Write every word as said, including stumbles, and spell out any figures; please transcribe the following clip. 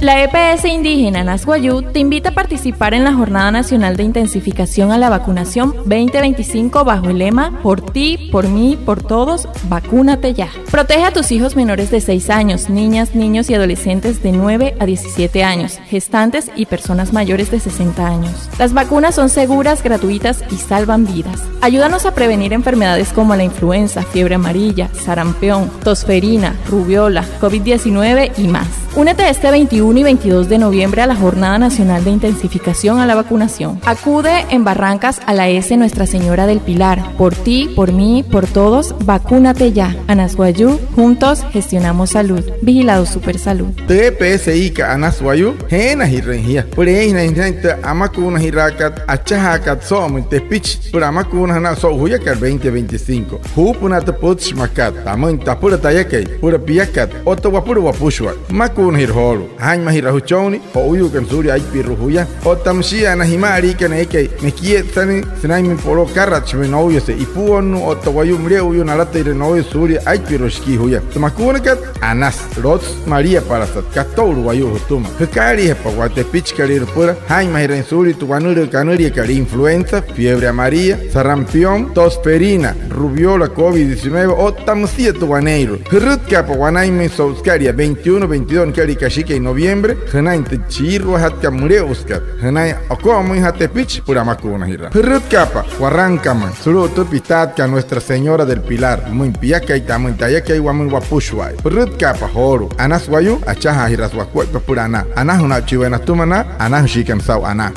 La E P S indígena Anas Wayuu te invita a participar en la Jornada Nacional de Intensificación a la Vacunación veinte veinticinco bajo el lema "Por ti, por mí, por todos, vacúnate ya". Protege a tus hijos menores de seis años, niñas, niños y adolescentes de nueve a diecisiete años, gestantes y personas mayores de sesenta años. Las vacunas son seguras, gratuitas y salvan vidas. Ayúdanos a prevenir enfermedades como la influenza, fiebre amarilla, sarampión, tosferina, rubéola, covid diecinueve y más. Únete este veintiuno y veintidós de noviembre a la Jornada Nacional de Intensificación a la Vacunación. Acude en Barrancas a la E S Nuestra Señora del Pilar. Por ti, por mí, por todos, vacúnate ya. Anas Wayuu, juntos gestionamos salud. Vigilado Supersalud. Tü E P S I kat Anas Wayuu, jeenajirüin jia süpüla eeinjanain jünain tü amakuunajiraakat, achajaakat soo'omüin tepichi süpüla amakuunajünaa so'u juyakat veinte veinticinco. Juupünaa tü pütchi makat: tamüin tapüla tayakai, süpüla piakat otta wapüla wapüshua. Jümakuunajira joolu'u, jaa'inmajiraa jüchonnii jo'uuyuukana suulia aipirua juya. Otta müshia na jima'aliikana eekai mekietsatüin sünainmüin poloo akaratshimüin nouyase ipuonnuu otta wayuu müle'uyuu nalateeirua nouyase suulia aipirua shikii juya. Tü makuunakat, anasü, lotsü, maliapalasat, kato'ulu wayuu jütüma. Jükaaliijapa waya tepichikalüirua süpüla jaa'inmajiraain suulia tü wanülüü kanüliakat influenza, fiebre amarilla, sarampión, tosferina, rubéola, covid diecinueve otta müsia tü waneeirua. Jürütkaapa wanainmüin so'u sükalia veintiuno, veintidós nükalia kashikai noviembre, jünain tü chiiruajatkat müle'usükat, jünain oko'omüinjaa tepichi süpüla amakuunajiraa. Jürütkaapa warankamüin sulu'u tü pitaatkat Nuestra Señora del Pilar, wamüin piakai, tamüin tayakai, wamüin wapüshuaai. Jürütkaapa joolu'u. Anas Wayuu, achajaajiraasü wakuaippa süpüla anaa. Anajünaa'uchii waya natüma na anajüshiikana saa'u anaa.